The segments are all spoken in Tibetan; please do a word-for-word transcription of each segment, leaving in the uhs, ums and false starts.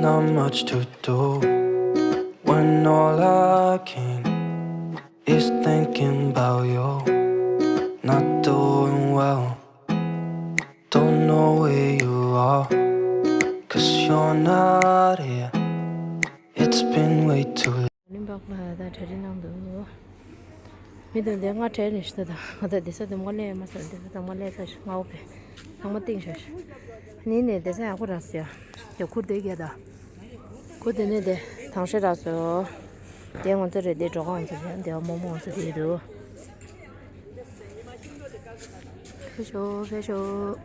Not much to do when all I can is thinking about you. Not doing well, don't know where you are, 'cause you're not here. It's been way too long. ནིམ་པག་ལ་ད་གྲ་སྒྲིག་གནང་འདུག་མི་དང་དེ་ང་གྲས་ནས་ཤི་ད་ད་ང་ད་དེ་ས་དེ་མ་ལས་མ་ས་དེ་ས་དེ་མ་ལས་ས་ཤི་ང་འོ་པེ་ཚང་མ་ཏིང་ཤ་ཤི་ནི་ནས་དེ་ས་ཡག་པོ་རག་སི་ཡ་དེ་ཁུར་དེ་ག་ད་ཁུར་དེ་ནས་དེ་དང་ཤ་རག་སོ་དེ་ང་ཚོ་རེད་དེ་འགྲོ་གང་ཚོ་དེ་དེ་མོ་མོ་ཚོ་དེ་འདུག་ཕེབས་ཤོག་ཕེབས་ཤོག་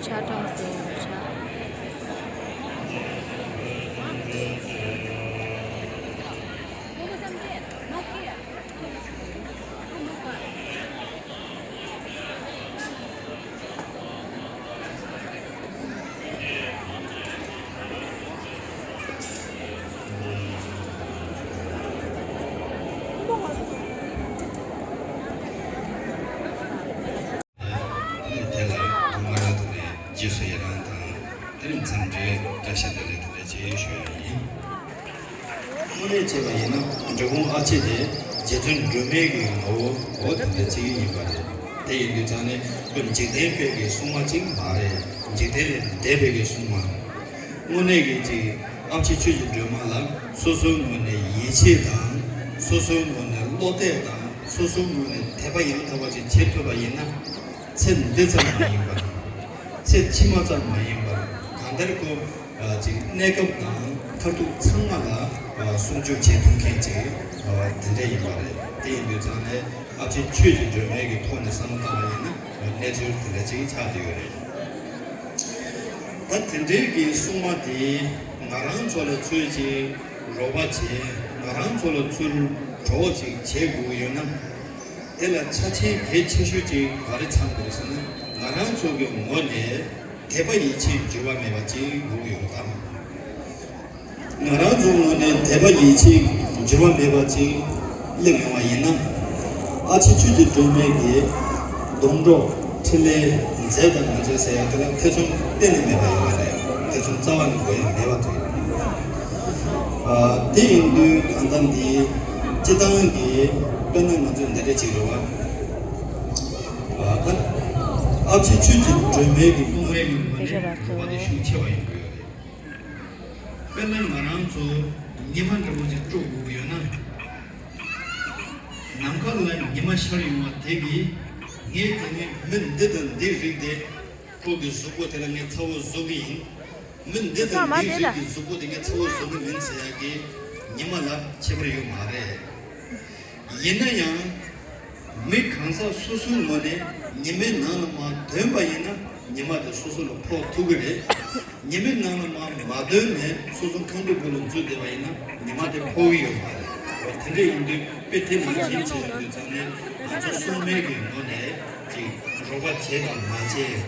ཆ་གྲངས་ཟིན་ཆ། དེ་ལ་ང་རང་དང་ནས་རྗེས་སུ་ཡི་རང་དང་དེ་ནས་འཚམས་འདྲི་བཀྲ་ཤིས་བདེ་ལེགས་དེ་འདྲ་ཅིག་ཞུ་ཡ་ཡིན། དངོས་གནས་བྱས་པ་ཡིན་ན་འབྲི་གུང་ཨ་ཕྱི་དེ་རྗེ་བཙུན་སྒྲོལ་མའི་གི་ངོ་བོ་འོ་དེ་འདྲ་ཅིག་ཡིན་པ་རེད། དེ་ཡིན་དུས་ཙང་ནས་ཁོ་འཇིག་རྟེན་པའི་གི་སྲུང་མ་ཅིག་མ་རེད། འཇིག་རྟེན་ལས་འདས་པའི་གི་སྲུང་མ། དངོས་གནས་ཀྱི་ཅིག་ཨ་ཕྱི་ཆོས་ཀྱི་སྒྲོན་མ་ལ་སོ་སོའི་ངོས་ནས་ཡིད་ཆེས་དང་། སོ་སོའི་ངོས་ནས་བློ་གཏད་དང་། སོ་སོའི་ངོས་ནས་དད་པ་ཡང་དག་པ་ཅིག་བྱེད་ཐུབ་པ་ཡིན་ན། ཚེ་འདི་ཙམ་མ་ཡིན་པར། ཚེ་ཕྱི་མ་ཙམ་མ་ཡིན་པར་གང་ལྟར་ཁོ་ཅིག་གནས་སྐབས་དང་མཐར་ཐུག་ཚང་མ་ལ་སྲུང་སྐྱོབ་བྱེད་ཐུབ་མཁན་ཅིག་དེ་འདྲ་ཡིན་པ་རེད། དེ་ཡིན་དུས་ཙང་ནས་ཨ་ཕྱི་ཆོས་ཀྱི་སྒྲོན་མེ་གི་ཐོག་ནས་བསམ་བློ་བཏང་བ་ཡིན་ན་གནས་ཚུལ་དེ་འདྲ་ཅིག་ཆགས་བསྡད་ཡོད་རེད། ད་དེ་འདྲའི་གི་སྲུང་མ་དེ་ང་རང་ཚོ་ལ་ཚུར་ཅིག་རོགས་པ་བྱེད། ང་རང་ཚོ་ལ་ཚུར་གྲོགས་ཅིག་བྱེད་དགོས་ཀྱི་ཡོད་ན། དེ་ལ་ཆ་རྐྱེན་གལ་ཆེ་ཤོས་ཅིག་ག་རེ་ཚང་དགོས་ཟེར་ན། ང་རང་ཚོ་གི་ངོས་ནས་དད་པ་ཡིད་ཆེས་འགྱུར་བ་མེད་པ་ཅིག་ཡོང་གི་ཡོད་དམ། ང་རང་ཚོའི་ངོས་ནས་དད་པ་ཡིད་ཆེས་འགྱུར་བ་མེད་པ་ཅིག་སླེབས་ཡོང་བ་ཡིན་ན། ཨ་ཕྱི་ཆོས་ཀྱི་སྒྲོན་མེ་གི་སྡོང་གྲོགས་འཕྲིན་ལས་མཛད་དང་མ་མཛད་ཟེར་ཡ་དེ་ལ་ཐེ་ཚོམ་གཏན་ནས་མེད་པ་ཡོད་མ་རེད། ཐེ་ཚོམ་རྩ་བ་ནས་དགོས་ཡ་མེད་པ་རེད། ཨ་དེ་ཡིན་དུས་གང་ལྟར་འདི་སྤྱི་བཏང་གི་དཔེར་ན་ང་ཚོས་འདི་འདྲ་ཅིག་རེད་བ། ཨ་ད་ཨ་ཕྱི་ཆོས་ཀྱི་སྒྲོན་མེ་གི་ངོས་ནས་འགྱུར་བ་དེ་ཤུགས་ཆེ་བ་ཡིན་དགོས་ཡོད་རེད། དཔེར་ན་ང་རང་ཚོ་ཉི་མ་འདྲ་པོ་ཅིག་དཀྲོག་དགོས་ཀྱི་ཡོད་ན། ནམ་མཁའ་ལ་ཉི་མ་ཤར་ཡོང་བ་དེ་གིས་ངས་དེ་ནས་མི་འདི་དང་འདི་རིགས་དེ་ཁོ་གི་གཟུགས་པོ་དེ་ལ་ངས་ཚ་བོ་བཟོ་གི་ཡིན། མི་འདི་དང་འདི་རིགས་ཀྱི་གཟུགས་པོ་དེ་ངས་ཚ་བོ་བཟོ་གི་མིན་ཟེར་ཡག་གི་ཉི་མ་ལ་ཁྱད་པར་ཡོད་མ་རེད། ཡིན་ན་ཡང་། མི་གང་ཟག་སོ་སོའི་ངོས་ནས་ཉི་མའི་ནང་ལ་མར་ཐོན་པ་ཡིན་ན་ཉི་མ་དེ་སོ་སོ་ལ་ཕོག་ཐུབ་ཀྱི་རེད། ཉི་མའི་ནང་ལ་མར་མ་ཐོན་ནས་སོ་སོ་ཁང་པའི་སྒོ་ལ་འཛུལ་བསྡད་པ་ཡིན་ན་ཉི་མ་དེ་ཕོག་གི་ཡོད་མ་རེད། འོ་དེ་འདྲ་ཡིན་དུས་དཔེ་དེ་ནང་བཞིན་བྱས་ཡོང་དུས་ཙང་ནས་ང་ཚོ་སྲུང་མའི་གི་ངོས་ནས་ཅིག་རོགས་པ་བྱེད་དང་མ་བྱེད།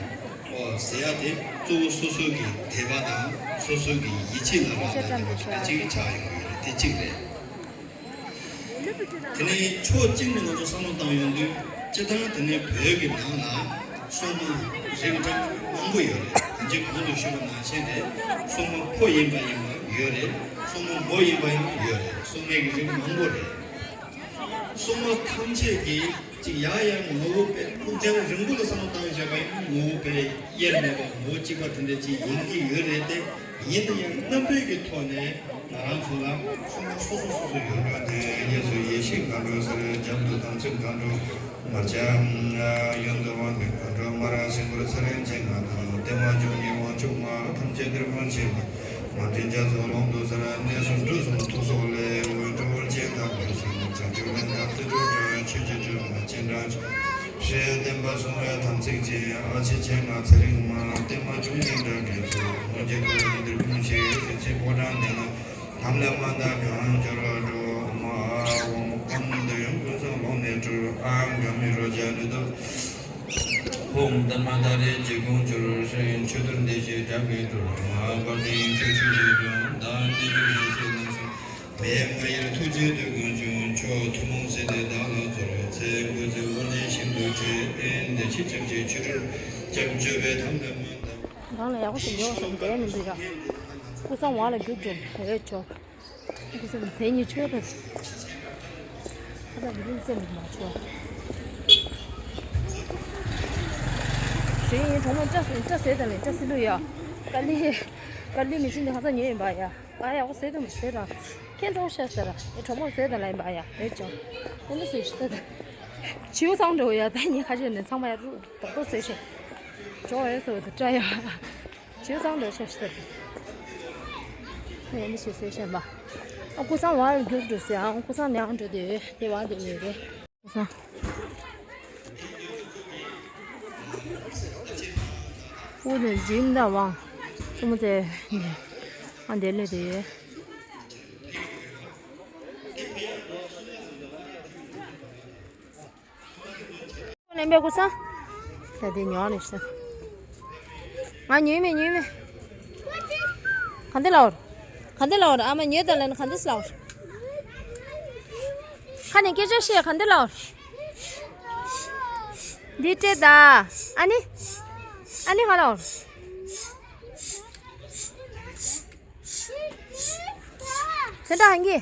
འོ་ཟེར་ཡ་དེ་གཙོ་བོ་སོ་སོ་གི་དད་པ་དང་སོ་སོ་གི་ཡིད་ཆེས་ལ་རག་ལས་པ་དེ་གཅིག་ཆགས་ཡོང་གི་རེད། དེ་གཅིག་རེད། དེ་ནས་ཕྱོགས་གཅིག་ནས་ང་ཚོ་བསམ་བློ་བཏང་ཡོང་དུས་སྤྱིར་བཏང་དེ་ནས་བོད་ཀྱི་ནང་ལ་སྲུང་མ་རིགས་འདྲ་མང་པོ་ཡོད་རེད། ད་ཅི་གོང་དུ་ཞུས་པ་ནང་བཞིན་རེད། སྲུང་མ་ཕོ་ཡིན་པ་ཡིན་པ་ཡོད་རེད། སྲུང་མ་མོ་ཡིན་པ་ཡིན་པ་ཡོད་རེད། སྲུང་མའི་གི་རིགས་མང་པོ་རེད། སྲུང་མ་ཐམས་ཅད་ཀྱིས་ཅིག་ཡང་ཡང་ངོ་བོ་དཔེ་ཁུངས་ཅན་རིང་པོ་ལ་བསམ་བློ་བཏང་བཞག་པ་ཡིན་ན་ངོ་བོ་དཔེ་དབྱེར་མེད་པ་ངོ་བོ་གཅིག་པ་དེ་འདྲ་ཅིག་ཡིན་གྱི་ཡོད་རེད་དེ། ཡིན་ན་ཡང་རྣམ་པའི་གི་ཐོག་ནས་ང་རང་ཚོ་ལ་སོ་སོ་སོ་སོ་ཡོད་རེད་དེ། གཡས་སུ་ཡེ་ཤེས་མཁའ་འགྲོ་ཟེར། རྒྱབ་ཏུ་དམ་ཚིག་མཁའ་འགྲོ་མར་ཆ། གཡོན་དུ་དབང་པོའི་མཁའ་འགྲོ་མར་སེང་ཕོར་ཚེ་རིང་ཅན་ལྔ་དང་ལྟད་མོ་བཅུ་གཉིས་དབང་ཕྱུག་མ་ཐམས་ཅད་འདིར་དབང་ཆེན་པོ་མ་འདྲེན་རྒྱ་མཚོ་ཀློང་དུ་ཟེར། གནས་གསུམ་འབྲུ་གསུམ་ཐུགས་སྲོག་ལས། འོད་འཕྲོ་བར་ཆད་དག་པའི་ཞིང་། བྱང་ཆུབ་ལམ་དང་རྩེ་དྲུག་འགྲོ། ཆོས་ཀྱི་སྒྲོན་མ་སྤྱན་དྲངས། སྲས་བསྟན་པ་སྲུང་བའི་དམ་ཚིག་ཅན། ཨ་ཕྱི་ཆེན་ལྔ་ཚེ་རིང་མ། ལྟད་མོ་བཅུ་གཉིས་འདྲ་འདྲའི་ཚོགས། སྔོན་གྱི་ཀུན་སློང་འདིར་ཕུང་ཞིང་། རིན་ཆེན་ཕོ་བྲང་འདི་ན་ལྷ་མོ་མ་དང་གང་འབྱོར་འགྲོ། མ་འོངས་ཀུན་བཟང་ཀུན་བཟང་ལོངས་སྤྱོད་སྤྲུལ། ཨ་འགའ་མི་རོ་བརྒྱ་ནི་དུ། ཧོམ་ཏཱ་མ་ཏཱ་རེ་ཇི་གུང་བཅུར། ཧྲཱིཿ་མཆོད་གཏོར་འདི་ཞེས་གྲགས་པའི་སྒྲོལ་མ། དཔལ་ལྡན་ཁྱོད་ཆོས་ཀྱི་སྒྲོན་དང་། རྣལ་འབྱོར་ཡེ་ཤེས་རྣམ་གསུམ་པས། མ་ཡལ་ཐུགས་རྗེས་འདོད་དགོངས་བྱུང་། མཆོག་ཐུན་མོང་སྲིད་དེ་བདག་ལ་སྩོལ། ཚེ་འགོ་ཚེ་དབུ་ལེན་ཞིང་དུ་བྱེད། བསྟན་འདི་ཕྱི་ཁྱབ་ཀྱི་ཆོ་འཕྲུལ་སྐྱབས་བཅོལ་བའི་དམ་ལ་མ་བཏབ། རང་ལ་ཡག་པོ་ཞིག་འདོད་བསམ་བསྡད་མི་འདུག་ཡ། ཀུན་བཟང་བ་ལ་རྒྱུགས་འགྲོ་ཨེ་ཆོག་ཀུན་བཟང་དེ་ཉིད་ཆོས་དང་། ཀུན་བཟང་གི་སེམས་མ་ཆོག་ཞེས་ཡིན། གྲོགས་མོ་བཀྲ་བཀྲ་ཟེར་དང་ལས་བཀྲ་སི་ལུ་ཡ། དཀའ་ལས་དཀའ་ལས་མི་བྱེད་འདི་ཧ་ཚ་ཉོས་ཡིན་པ་ཡ། ཨ་ཡག་པོ་ཟེར་དང་མི་ཟེར་ར། ཁྱེད་ཚོ་ཤ་ཟེར་ར། ཨེ་གྲོགས་མོ་ཟེར་དང་ལས་ཡིན་པ་ཡ། ཨེ་ཅོ་ཨེ་འདི་ཟེར་ཞིག་ད་ད་བྱིའུ་ཚང་འགྲོ་ཡ། ད་ཉིན་ཁ་ཤས་ནས་ཚང་མ་ཡ་རུ་རྡོག་རྡོག་ཟེར་ཞིག་ཅོ་ཨེ་ཟེར་བ་ད་བཀྲ་ཡ། བྱིའུ་ཚང་འགྲོ་ཤ་ཟེར། ཨེ་འདི་ཞིག་ཟེར་ཞིག་པ། ཨ་ཀུན་བཟང་བར་རྒྱུགས་འགྲོ་ཟེར། ཨ་ཀུན་བཟང་ནས་ཨང་འགྲོ་དེ་དེ་བ་དེ་ལས་རེད། འུ་དེ་འཛིན་ད་ཝང་། སུ་མོ་ཚེ་ནས་ཨ་འདི་ལས་དེ། ལེན་པའི་ཀུན་བཟང་། ད་དེ་ཉོ་ནས་ཤི། ང་ཉོས་མེད་ཉོས་མེད། ག་འདི་ལའོ། ག་འདི་ལའོ། ཨ་མ་ཉོས་དང་ལེན་ག་འདི་ལའོ། ཁ་ནས་སྐད་ཆ་བཤད་ག་འདི་ལའོ། འདི་སྤྲད་ད། ཨ་ནི། ཨ་ནི་ག་ལའོ། ཚེ་འདྲ་ཧན་གི།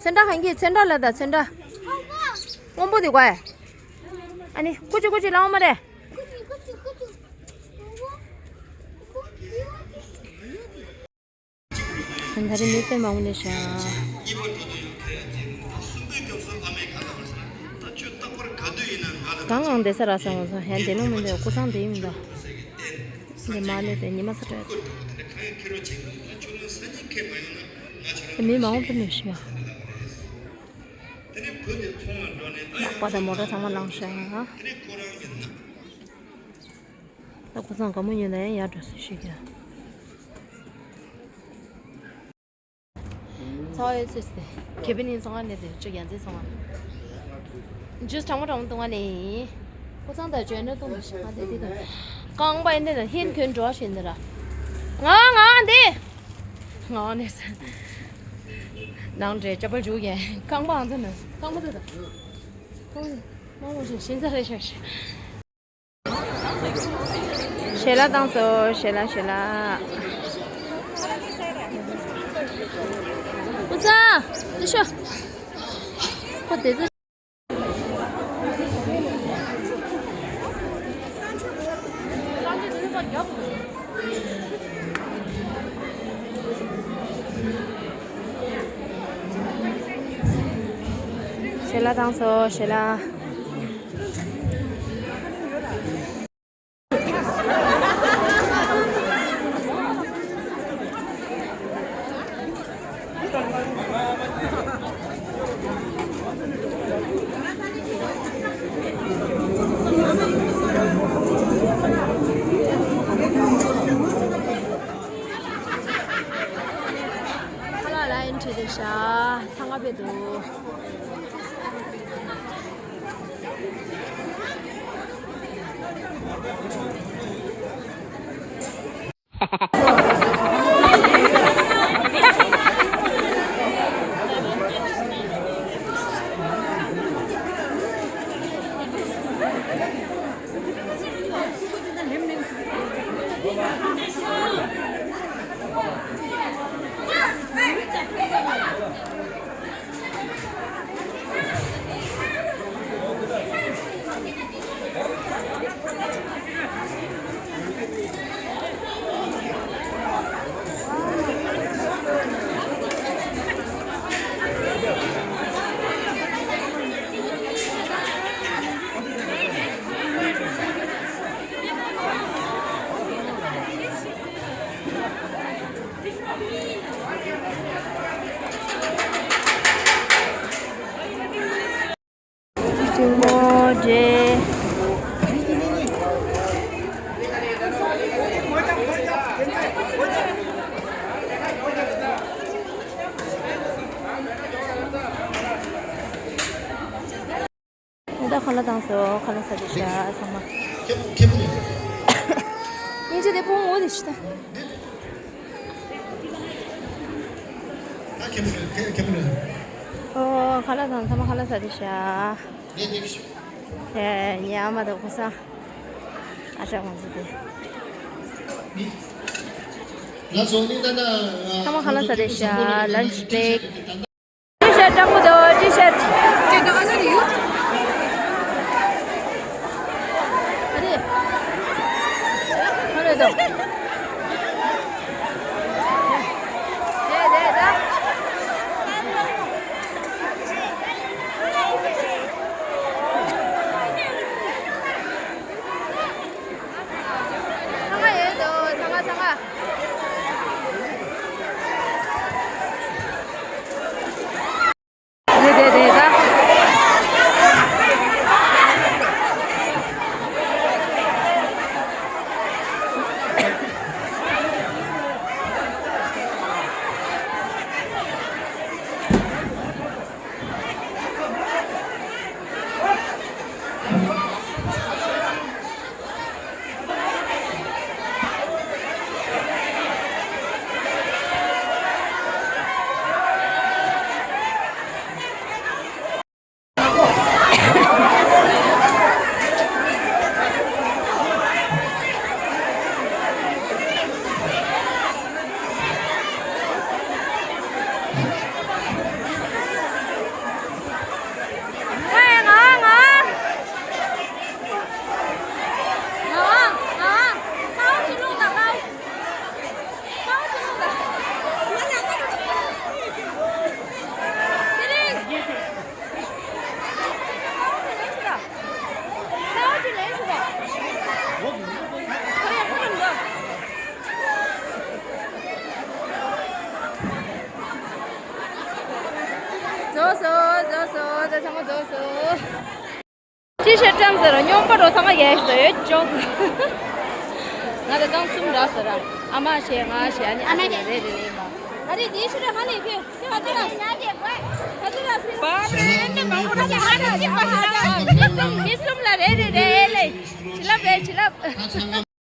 ཚེ་འདྲ་ཧན་གི། ཚེ་འདྲ་ལ་ད་ཚེ་འདྲ། སྔོན་པོ་དེ་གོ་ཨེ། ཨ་ནི་ཀུ་ཅི་ཀུ་ཅི་ལ་འོ་མ་རེད། ད་རེས་མི་དཔེ་མང་པོ་སླེབས་ཤག་གང་ངང་བསྡད་ས་རག་སོང་། ང་ཚོ་ཡང་བསྡད་ལོང་མི་འདུག་ཀུན་བཟང་བསྡད་ཡིན་མི་འདུག་འདི་མ་སླེབས་ཏེ་ཉི་མ་ཚ་དྲོད། དེ་མི་མང་པོ་སླེབས་ཤག་ཡག་པ་དང་མོ་ཊ་ཚང་མ་ལངས་ཤག་ད་ཀུན་བཟང་དགའ་མོ་ཉོས་ན་ཡང་ཡར་འགྲོ་ཟེར་ཞུས་ཀྱང་། ཚ་བ་ཡོད་ཚོད་སྟེ། ཁེ་ཕན་ཡིན་སོང་ང་ནས་དེ་ཅོ་ཡ་མཛེས་སོང་ང་། ཇུས་གྲང་མོ་གྲང་མོ་བཏུང་བ་ནས་ཡིན། ཀུ་ཚང་དང་ཇོ་ནོ་བཏུང་མ་ཤེས་ང་དེ་དེ་དང་། རྐང་པ་ཡིན་དེ་དང་ཧིན་ཁྱོད་འགྲོ་བཞིན་འདི་ར། ང་ང་འདི། ང་ནས་ས། ནང་འདྲེ་ཅ་པ་འཇུག་ཡན་རྐང་པ་ཨང་ཚ་ན་རྐང་པ་དེ་དང་། རྐང་པ་མང་པོ་ཞིག་ཤིན་ས་རེ་ཤག་ཤག་ཞལ་ལག་བཏང་སོ། ཞལ་ལག་ཞལ་ལག་ཀུ་ཚང་། དེ་ཤོ། ཁོ་དེ་ཚོ། ཞལ་ལག་བཏང་སོ། ཞལ་ལག་ཁ་ལག་ལ་ཨེན་ཁྲི་དེ་ཤ་ཚང་ང་བེད་དུ། ཆེན་མོ་འདྲེ། ད་ཁ་ལག་བཏང་སོ། ཁ་ལག་ཟ་དེ་ཤ་ཚང་མ། སྙིང་རྗེ་དེ་ཕུང་འོ་དེ་ཤི་ད། ཨོ། ཁ་ལག་དང་ཚང་མ་ཁ་ལག་ཟ་དེ་ཤ། ཨེ། ཉལ་མ་འདུག་ཁོ་ས། ཨ་ཧྲ་ཁོང་ཚོ་དེ། ཚང་མ་ཁ་ལག་ཟ་དེ་ཤ། ལན་ཆི་པེག་ཊི་ཤར་ཊི་སྤྲང་པོ་འདུག་ཊི་ཤར་ཊི། ཨ་རེ། ཨ་རེ་འདུག་དེ་དེ་ད། ཚང་མ་ཡོད་དོ། ཚང་མ་ཚང་མ། རེད་རེད་རེད་ད། རྫོགས་སོ། རྫོགས་སོ། ད་ཚང་མ་རྫོགས་སོ། ཊི་ཤར་ཊི་སྤྲང་ཟེར་རོ། སྨྱོན་པ་རོ་ཚང་མ་ཡལ་ཟེར་ཡོད་ཅོག་ང་ད་རྐང་གསུམ་རག་ཟེར་ར། ཨ་མ་བྱས། ང་བྱས། ཨ་ནི་ཨ་མ་བྱས། རེད་རེད་རེད་མ། ཨ་རེ་དེ་ཤི་ར་ཧ་ལེ་ཕེ་ཕེ་ཧ་ཏི་ར་ཧ་ཏི་ར་ཧ་ཏི་ར་མི་གསུམ་མི་གསུམ་ལ་རེ་རེ་རེ་ལེ། བྱིན་རླབས་རེ་བྱིན་རླབས། ས་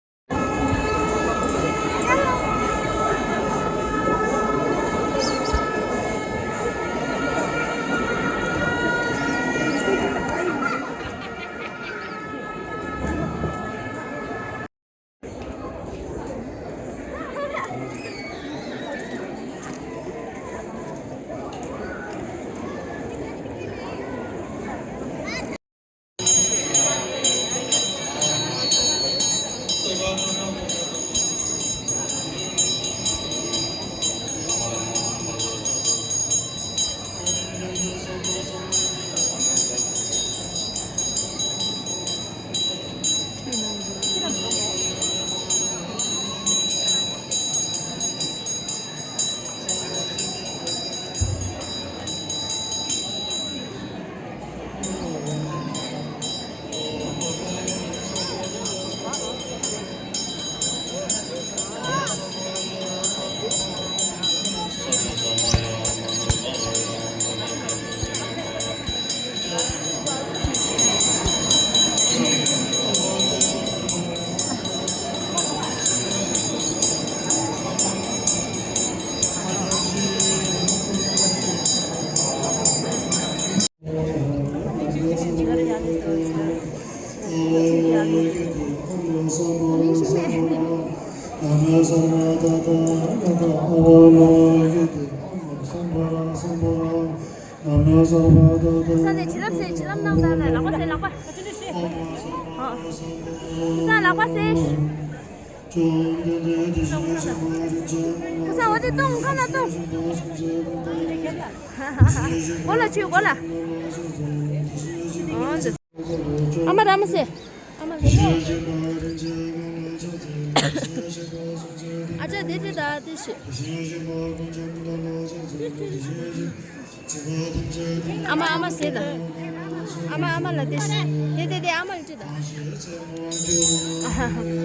ནས་བྱིན་རླབས་ཟེར། བྱིན་རླབས་གནང་དང་ལ་ལག་པ་ཟེར། ལག་པ། ས་ལག་པ་ཟེར། ཁུ་ཚ་འོ་དེ་གཏོང་། ཁ་ལ་གཏོང་། མགོ་ལ་ཆུ་མགོ་ལ། ཨ་མ་ར་མ་སེ། ཨ་མ་ར་མ་སེ། ཨ་ཅག་དེ་དེ་ད་དེ་ཤི། ཨ་མ་ཨ་མ་ཟེར་ད། ཨ་མ་ཨ་མ་ལ་དེ་ཤི། དེ་དེ་དེ་ཨ་མ་ལ་ཅི་ད། ཨ་ཧ་ཧ།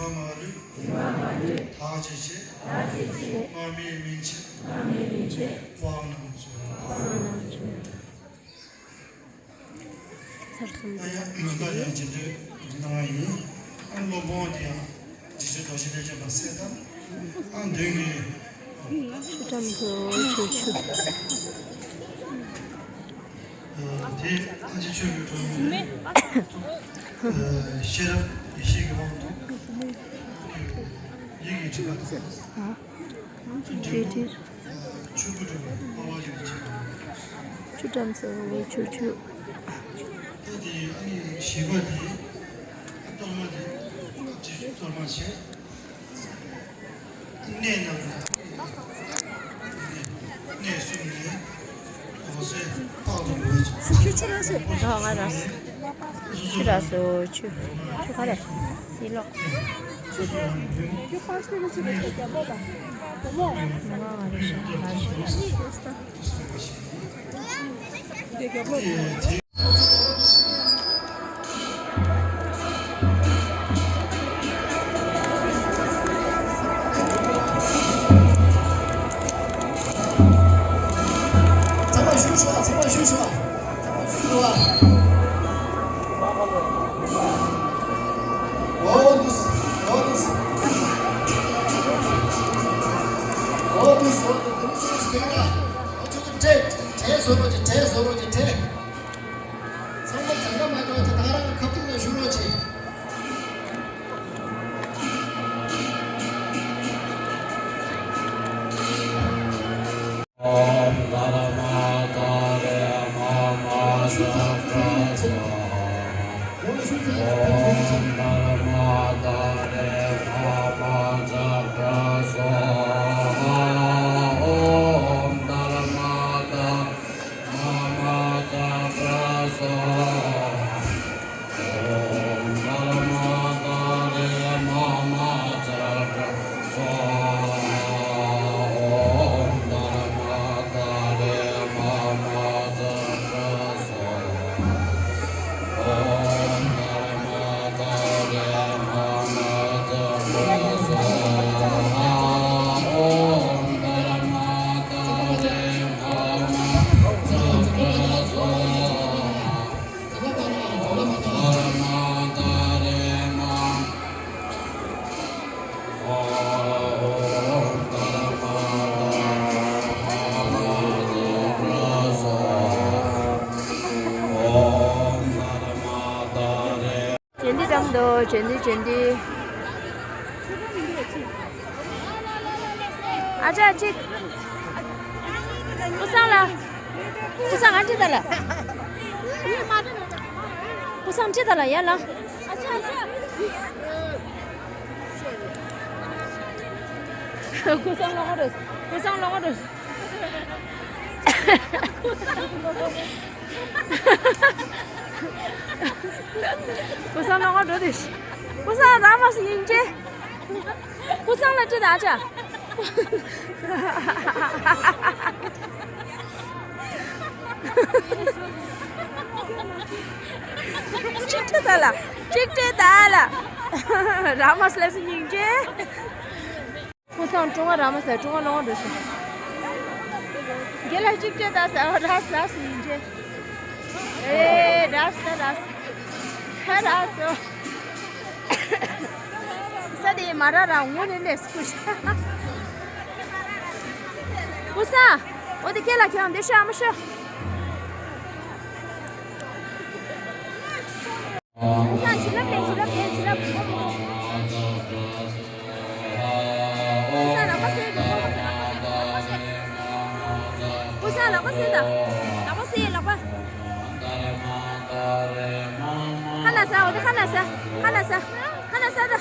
མ་ལུས། བདག་བྱེད་ཕྱིར། སྔ་མའི་མན་ཆད། དཔག་ནམ་ཚུལ། ཚར་གསུམ། ཨ་ཡ། ང་ད་ཡང་རྗེས་ཟློས་གནང་བ་ཡིན། ཨ། སློབ་དཔོན་དེ་ཡང་རྗེ་བཙུན་རྡོ་རྗེ་ལྷས་བྱིན་པ་གསལ་གཏམ། ཨ། མདུན་གྱི། ཆུ་འགྲམ་དུ་ཆུ་ཆུ། ཨ། དེ་ཨ་ཅེ་ཆོས་ཀྱི་སྒྲོན་མེ། ཨ། ཤེས་རབ་ཡེ་ཤེས་ཀྱི་དབང་དུ། ཡིད་ཀྱི་སྒྲིབ་པ་དང་། ཨ། འབྲས་བུ། ཆོས་སྐུ་འགྲུབ་པའི་སྤོབས་པ་ཡོད་ཅིང་། ཆུ་འགྲམ་སོ་ཆུ་ཆུ། ད་དེ་ཨ་ནི་བཞི་པ་དེ། གཏོར་མ་དེ་རྗེ་བཙུན་གཏོར་མ་བྱས། གནས་རྣམས་ལ་གནས་གསུམ་ནས་འོད་ཟེར་དཔག་ཏུ་མེད་པ། ཆུ་ཆུ་ར་སོ། ཨ། ང་ར་སོ། ཆུ་ར་སོ་ཆུ། ཆུ་ག་རེ། ཡིན་ལོ། ཚང་མ་བཞུགས་ཤོག་ཚང་མ་བཞུགས་ཤོག་ཚང་མ་བཞུགས་ཤོག་འོ་འདུག་འོ་འདུག་འོ་འདུག་འོ་འདུག་འདུག་འདུག་གྲལ་གྲལ་བཟོ་རོགས་གྱིས། གྲལ་བཟོ་རོགས་གྱིས། གྲལ། ཚང་མ་འཛེག་ག་མ་འགྲོ། དེ་ད་རང་གི་ཁ་ཐུག་ལ་བཞུགས་རོགས་གྱིས། ཨོཾ་དྷརྨ་དྷ་རེ་མ་མ་ཙཀྲ་སྭཱ་ཧཱ། ཨོཾ་དྷརྨ་དྷ་རེ་མ་མ་ཙཀྲ་སྭཱ་ཧཱ། ཨོཾ་དྷརྨ་དྷ་རེ་མ་མ་ཙཀྲ་སྭཱ་ཧཱ། ཨོཾ་དྷརྨ་དྷ་རེ་མ་མ་ཙཀྲ་སྭཱ་ཧཱ། ཨོཾ་དྷརྨ་དྷ་རེ་མ་མ་ཙཀྲ་སྭཱ་ཧཱ། ཨོཾ་དྷརྨ་དྷ་རེ་མ་མ་ཙཀྲ་སྭཱ་ཧཱ། ཨོཾ་དྷརྨ་དྷ་རེ་མ་མ་ཙཀྲ་སྭཱ་ཧཱ། ཇོན་དི་འགྲམ་དུ། ཇོན་དི་ཇོན་དི། ཨ་ཅག་གཅིག་ཀུན་བཟང་ལགས། ཀུན་བཟང་ང་ཁྲིད་ད་ལ། ཀུན་བཟང་ཁྲིད་ད་ལ་ཡ་ལ། ཀུན་བཟང་ལོག་འགྲོ། ཀུན་བཟང་ལོག་འགྲོ། ཀུན་བཟང་ལོག་འགྲོ་དེ། ཀུན་བཟང་ར་མ་སི་ཡིན་ཅེ། ཀུན་བཟང་ལ་ཁྲིད་ད་ཨ་ཅག་གཅིག་སྤྲད་ད་ལ། གཅིག་སྤྲད་ད་ལ། ར་མ་སི་ལ་སི་སྙིང་རྗེ། ཀུན་བཟང་ཀྲུང་ཨ་ར་མ་སི་ཀྲུང་ཨ་ལོང་འགྲོ་སོང་། རྒན་ལགས་གཅིག་སྤྲད་ད་ཟེར། ར་སི་ར་སི་སྙིང་རྗེ། ཨེ་ར་སི་ར་སི་ར་སི། ས་དེ་མ་ར་ར་ངོ་ནས་ནས་སྐུ་ཤ། ཀུན་བཟང་། འོ་དེ་སྐེ་ལ་ཁྱོད་འདི་ཤ་མ་ཤ། ཀུན་བཟང་བྱིན་རླབས་ལེན། བྱིན་རླབས་ལེན། བྱིན་རླབས། ཀུན་བཟང་ལག་པ་གསོས་ཀྱི། ཀུན་བཟང་ལག་པ་གསོས། ཀུན་བཟང་ལག་པ་གསོས་ད། ལག་པ་གསོས། ལག་པ། ཁ་ན་ས། འོ་དེ་ཁ་ན་ས། ཁ་ན་ས། ཁ་ན་ས་ད།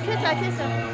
ཁྱོད་ཚ་ཁྱོད་ཚ།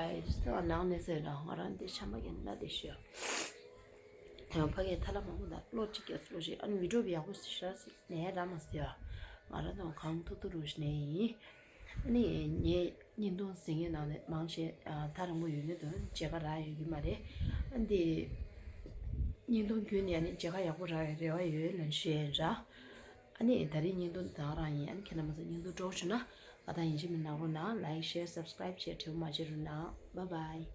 ཨ་ཡིས་ད་ནང་ནས་ཟེར་ན་ང་རང་འདི་ཆམ་པ་གྱོན་ན་བསྡད་ཤག་ད་ཕ་གིར་ཐ་ལ་མང་པོ་དང་གློ་གཅིག་རྒྱག་ཚུལ་ཞིག་ཨ་ནི་བི་ཌིའོ་ཡག་པོ་ཞེ་དྲག་ཞིག་ནས་རག་མ་སོང་། ང་རང་དང་གང་ཐུབ་ཐུབ་རུ་ཞིག་ནས་ཡིན། ཨ་ནི་ངས་བརྙན་ཐུང་གཟིགས་མཁན་ནང་ནས་མང་ཆེ་ཨ་ཐག་རིང་པོ་ཡོད་མཁན་དང་མཇལ་ཁ་རག་ཡོད་ཀྱི་མ་རེད། ཨ་འདི་བརྙན་ཐུང་བརྒྱུད་ནས་ཨ་ནི་མཇལ་ཁ་ཡག་པོ་རག་ཡའི་རེ་བ་ཡོད་ལབ་ཞུ་ཡས་ར། ཨ་ནི་ད་རེས་བརྙན་ཐུང་འདི་དག་རང་ཡིན། ཨ་ནི་ཁྱེད་རྣམ་པ་ཚོ་བརྙན་ཐུང་སྤྲོ་བོ་བྱུང་ན་ང་དང་ཡིན་གཅིག་མིན་གཅིག་ནང་རོགས་གནང་། ལའིག་ཤེར་སབ་སི་ཀ་རའིབ་བྱས་དྲི་བ་མ་བྱེད་རོགས་གནང་། བཱའི་བཱའི།